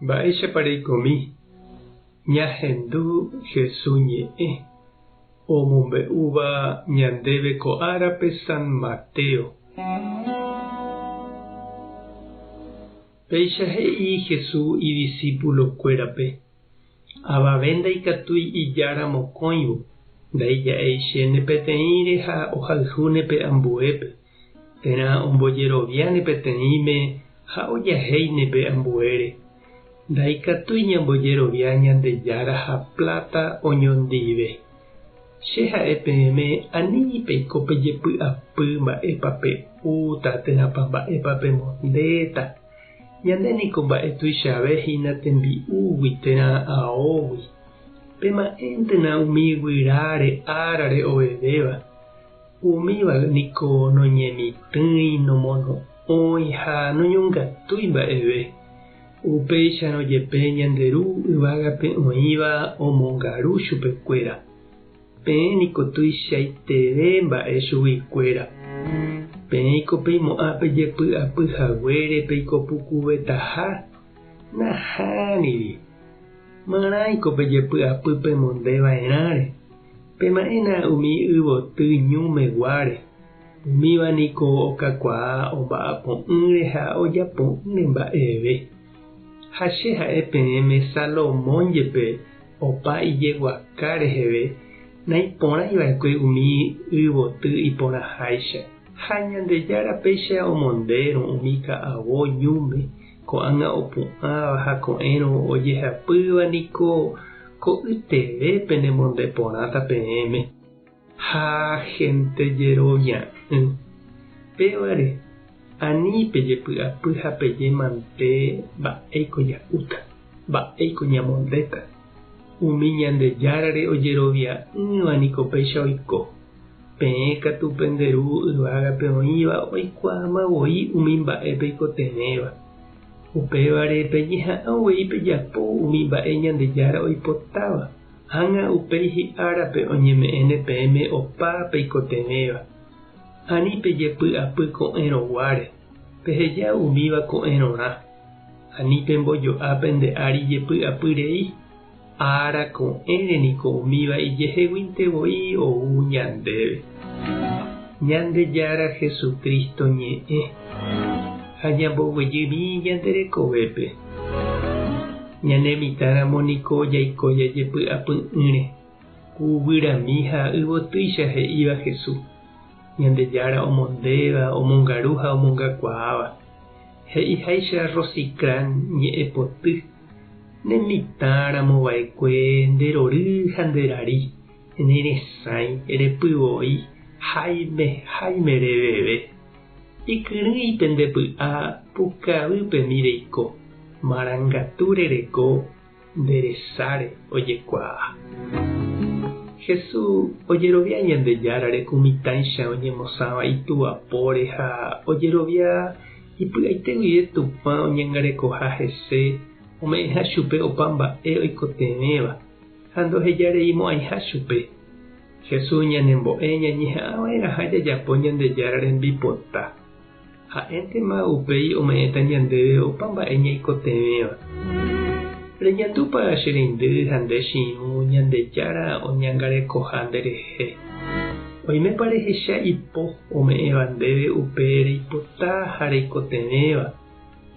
Mba'éichapa reikomi ñahendu Hesu ñe'ẽ omombe'úva ñandéve ko árape San Mateo? Péicha he'i Hesu idisípulokuérape, Avave ndaikatúi ijára mokõivo, ndaija'eichéne peteĩre ha ohayhúne pe ambuépe, térã ombojeroviáne peteĩme ha ojahéine pe ambuére. Ndaikatúi ñambojerovia Ñandejára ha pláta oñondive. Che ha'e peẽme ani peiko pejepy'apy mba'épa pe'úta térãpa mba'épa pemondéta. Ñande niko mba'e tuichave hína tembi'úgui térã aógui. Pema'ẽntena umi guyráre árare ovevéva. Umíva niko noñemitỹi, nomono'õi ha noñongatúi mba'eve. Upéicharõ jepe ñande Ru yvágape oĩva omongaru chupekuéra. Peẽ niko tuichaiteve mba'e chuguikuéra. Peẽiko peimo'ã pejepy'apy haguére peiko pukuvetaha? Nahániri. Marãiko pejepy'apy pemonde va'erãre? Pema'ẽna umi yvoty ñu meguáre. Umíva niko okakuaa omba'apo'ỹre ha ojapo'ỹre mba'eve. Ha che ha'e peẽme Salomón jepe opa ijeguaka reheve naiporãi va'ekue umi yvoty iporãháicha. Ha Ñandejára péicha omondérõ umi ka'avo ñúme ko'ág̃a opu'ãva ha ko'ẽrõ ojehapýva niko ko'yteve penemonde porãta peẽme. Ha hénte jerovia'ỹ. Pévare, ani pejepy'apy ha peje mante mba'éiko ja'úta, mba'éiko ñamondéta. Umi Ñandejárare ojerovia'ỹva niko péicha oiko. Peẽ katu pende Ru yvágape oĩva oikuaáma voi umi mba'e peikotevẽva. Upévare peñeha'ã uvei pejapo umi mba'e Ñandejára oipotáva. Ág̃a upéi hi'árape oñeme'ẽne peẽme opa peikotevẽva. Ani pejepy'apy ko'ẽrõguáre, peheja umíva ko'ẽrõrã. Ani pembojo'a pende ári jepy'apy rei, ára ko'ẽre niko umíva ijeheguínte voi ou ñandéve. Ñandejára Jesucristo ñe'ẽ ha ñamboguejymi ñande rekovépe. Ñane mitãramo niko jaiko jajepy'apy'ỹre, ku guyrami ha yvotýicha he'íva Hesu, Ñandejára omondéva, omongaru ha omongakuaáva. He'iháicha Rosicrán ñe'ẽpoty, Ne mitãramo va'ekue nde rory ha nde rari, ne resãi, repyvoi, háime háime reveve. Ikyrỹi pende py'a pukavýpemi reiko, marangatu rereko nde resáre ojekuaa. Jesús ojerovia Ñandejárare ku mitãicha oñemosãva Itúa póre ha ojerovia ipy'aite guive Tupã oñangarekoha hese ome'ẽha chupe opa mba'e oikotevẽva ha ndohejareimo'ãiha chupe. Jesús ñanembo'e ñañeha'ãva'erãha jajapo Ñandejára rembipota. Ha'éntema upéi ome'ẽta ñandéve opa mba'e ñaikotevẽva. Reñandúpa che reindy ha nde che irũ Ñandejára oñangarekoha nderehe? Oimépa rehecha ipo ome'ẽva ndéve upe reipota ha reikotevẽva,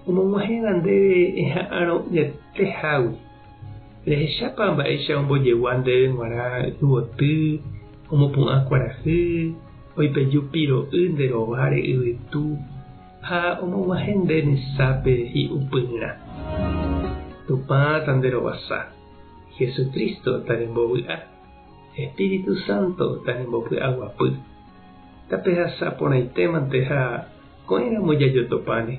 omog̃uahẽva ndéve eha'arõ'ỹetehágui? Rehechápa mba'éicha ombojegua ndéve g̃uarã yvoty, omopu'ã kuarahy, oipeju piro'y nde rováre yvytu ha omog̃uahẽ nde mesápe hi'upyrã. Tupã tanderovasa, Jesucristo tarembovy'a, Espíritu Santo tanembopy'aguapy. Tapehasa porãitémante ha ko'ẽramo jajotopáne.